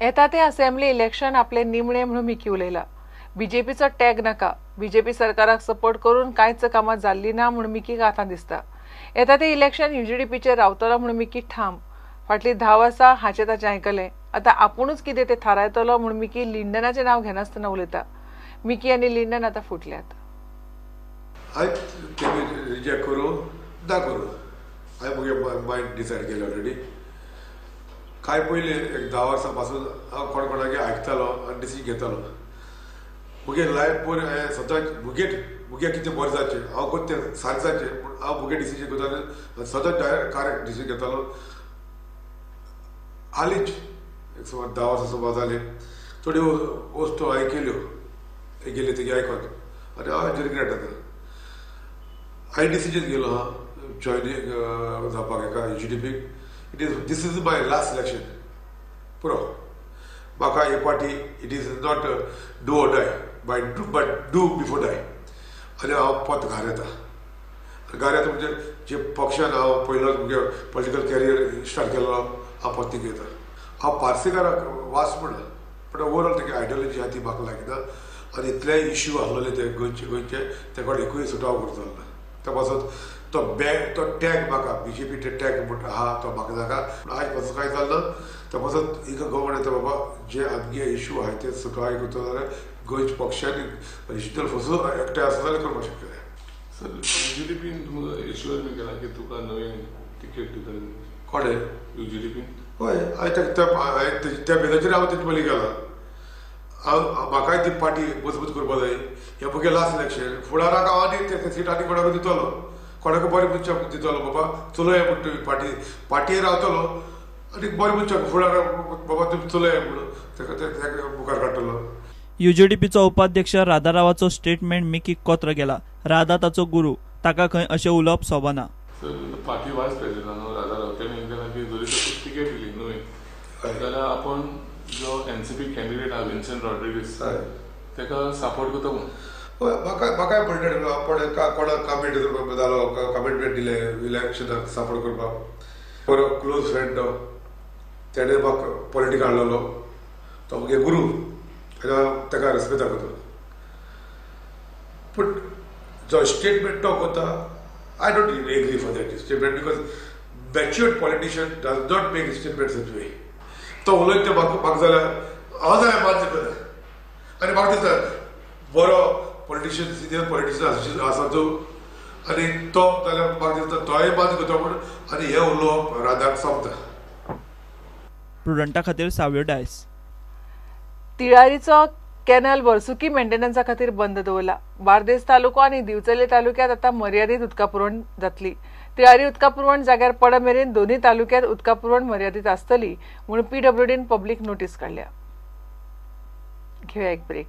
येता ते assembly election आपले निमणे म्हणून मिकी उलयला. बीजेपीचो टॅग नाका, बीजेपी सरकाराक सपोर्ट करून कांयच कामां जाल्ली ना म्हूण मिकीक आतां दिसता. येता ते इलेक्शन यूजीडीपीचेर रावतलो म्हूण मिकी ठाम. फाटलीं 10 वर्सां हाचें ताचें आयकलें, आतां आपुणूच कितें तें थारायतलो म्हूण मिकी लिंडनाचें नांव घेनासतना उलयता. मिकी आनी लिंडन आतां फुटल्यात. हांवें रिजेक्ट करूं ना करूं हांवें म्हगे मायंड डिसायड केलें ऑलरेडी. कांय पयलीं एक 10 वर्सां पासून हांव कोण कोणागे आयकतालो आनी डिसिजन घेतालो. म्हगे लायफ भर हांवें सदांच म्हगे म्हगे कितें बरें जावचें हांव करता तें सारकें जावचें पूण हांव म्हगे डिसिजन घेतालो, सदांच डायरेक्ट करेक्ट डिसिजन घेतालो. हालींच एक सुमार 10 वर्सां सुमार जालीं थोड्यो वस्तू हांवें केल्यो गेल्यो तेगे आयकोन आनी हांव हाजेर रिग्रेट जाता. हांवें डिसिजन घेयलो आहा जॉयनींग जावपाक एका यूजीडीपीक. It is this is my last election पुरो. म्हाका हे party it is not do or die but do before die. आनी हांव परत घार येता. घार येता म्हणजे जे पक्षान हांव पयलो म्हगे पॉलिटिकल कॅरियर स्टार्ट केल्लो हांव परत येता. हांव पार्सेकाराक वास म्हणना पण ओवरऑल तेगे आयडियोलॉजी आहा ती म्हाका लागना आनी इतले इश्यू आसलेले ते गोंयचे गोंयचे ते कडेन एकूय सुटावो करतलो ना. त्या पासत तो बॅग तो टॅग म्हाका बीजेपी ते टॅग म्हणटा आहा तो म्हाका नाका. आयज पासून कांय जालें ना त्या पासत एक गव्हर्मेंट येता बाबा जे आमगे इश्यू आहाय ते सुटावे करतलो जाल्यार गोंयचे पक्षान रिजनल फोर्सूस एकठांय आसा जाल्यार करपाक शकतले. सर यूजीडीपीन तुमकां एश्युअर बी केला की तुका नवीन टिकेट दिता कोणें? यूजीडीपीन. हय हांवें त्या बेजाचेर हांव तेजे पयलीं गेला. हांव म्हाकाय ती पार्टी मजबूत करपाक जाय. हें म्हगे लास्ट इलेक्शन फुडाराक हांव आनी ते सीट आनी कोणाक दितलो, कोणाक बरें मनशाक दितलो बाबा चलया म्हण तुमी पार्टी पार्टीर रावतलो आनी बरें मनशाक फुडाराक बाबा तुमी चलया म्हणून ताका मुखार काडटलो. यूजीडीपीचो उपाध्यक्ष राधा रावाचो स्टेटमेंट मिकीक कोत्र गेला. राधा ताचो गुरू, ताका खंय अशें उलोवप सोबना. Sir party vice president Radha Rao तेणी केला की जरी ताका तिकेट दिली न्हय जाल्यार आपूण जो एनसीपी कॅन्डिडेट आहा विन्सेंट रॉड्रिगीस ताका सपोर्ट करता म्हूण. हय म्हाका म्हाकाय म्हणटा कोण कोणाक कमेंट जालो कमिटमेंट दिलें इलेक्शनाक सपोर्ट करपाक. बरो क्लोज फ्रेंड तो तेणें म्हाका पॉलिटिक्स हाडलेलो तो म्हगे गुरू ताका ताका रेस्पेद दाखयता. पूण जो स्टेटमेंट तो करता I don't agree for that statement because matured politician does not make statement such way. तो उलयता तें म्हाका म्हाका जाल्यार हांव जाल्यार मान्य करता आनी म्हाका दिसता बरो पॉलिटिशियन सिनियर पॉलिटिशियन आसा तो आनी तो जाल्यार म्हाका दिसता तोय मान्य करता म्हूण आनी हें उलोवप राधाक सोंपता. प्रुडंटा खातीर साव्यो डायस. तिळारीचो कॅनल वर्सुकी मेंटेनन्सा खातीर बंद दवरला. बार्देस तालुको आनी दिवचले तालुक्यात आतां मर्यादीत उदका पुरवण जातली. तिळारी उदका पुरवण जाग्यार पड मेरेन दोनूय तालुक्यात उदका पुरवण मर्यादीत आसतली म्हूण पीडब्ल्यूडीन पब्लीक नोटीस काडल्या. घेवया एक ब्रेक.